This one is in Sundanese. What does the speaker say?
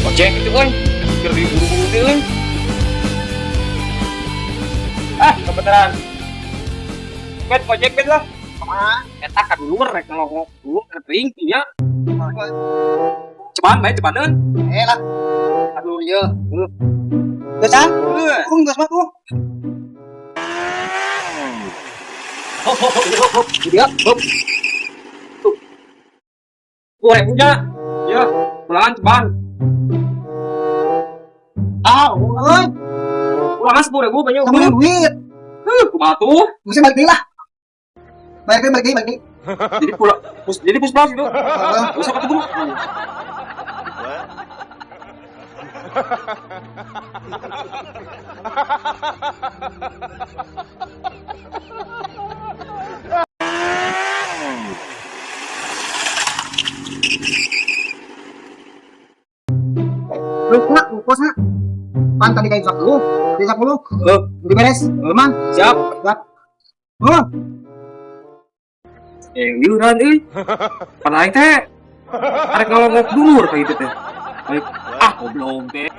Gojek itu euy. Keur diburu-buru teh euy. Ah, kebenaran. Bet gojek bet lah. Kumaha? Eta ka dulur rek ngelongok dulu teuing nya. Ceban bae cebaneun. Eh lah. Aduh ieu. Geus ah? Heuh. Kung geus mah tuh. Hop hop hop hop hop. Dia hop. Tuh. 2.000 nya. Ya, pulangan ceban. Ah, euy. Pulangan 10.000 banyak. Kamu duit. Heuh, kumaha tuh? Mesti balik deui lah. Balik deui, balik deui, balik deui. Jadi pulang pus, jadi pus plus gitu. Heeh. Usah kata guru. Lupa, lupa sah. Pan tadi kayak 10, tadi 10. Heuh, Jadi beres. Teman. Siap. Siap. Oh, Eh, liuran euy. Pan aing teh arek ngalongok dulur kayak gitu teh. Baik. Ah, goblok teh.